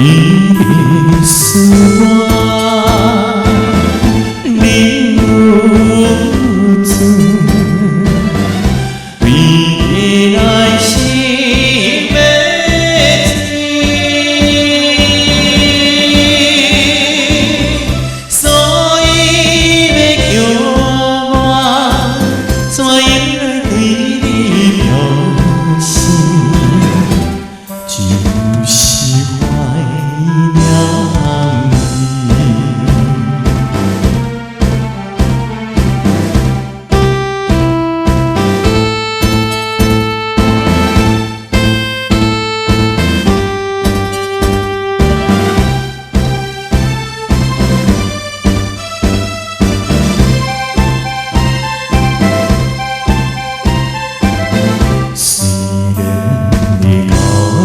彼思我，你有存，对你來心的水，所以欲叫我怎樣來對你表示，就是懷念你。雖然你佮我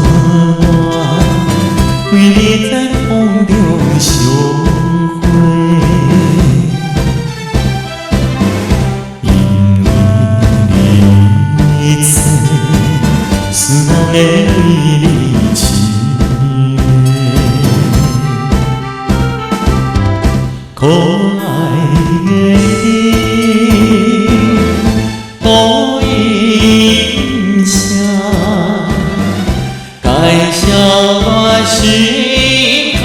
為你在風中相會，因為你一切思人的對你痴迷，可愛的你，多音聲，解消我心空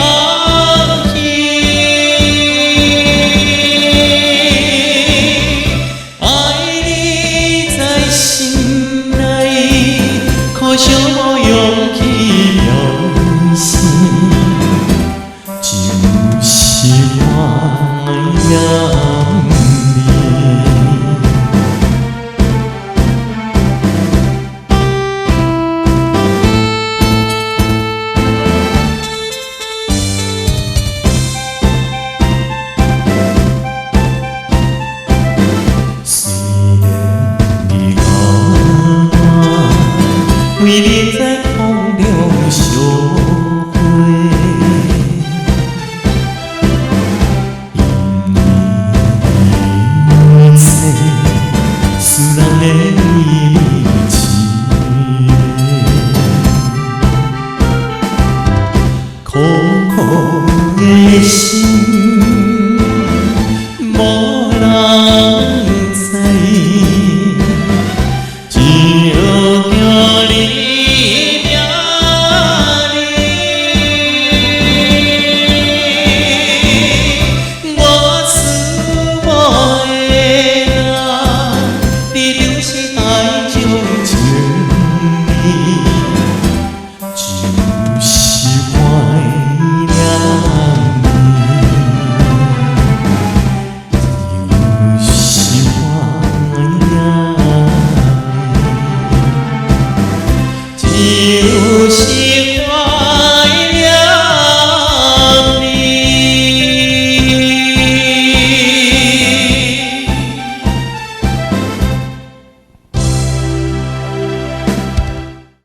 虛。愛你在心內，可惜無勇氣表示，就是懷念你。雖然你佮我為你在風中相會，因為你一切思人的對你痴迷，空空的心。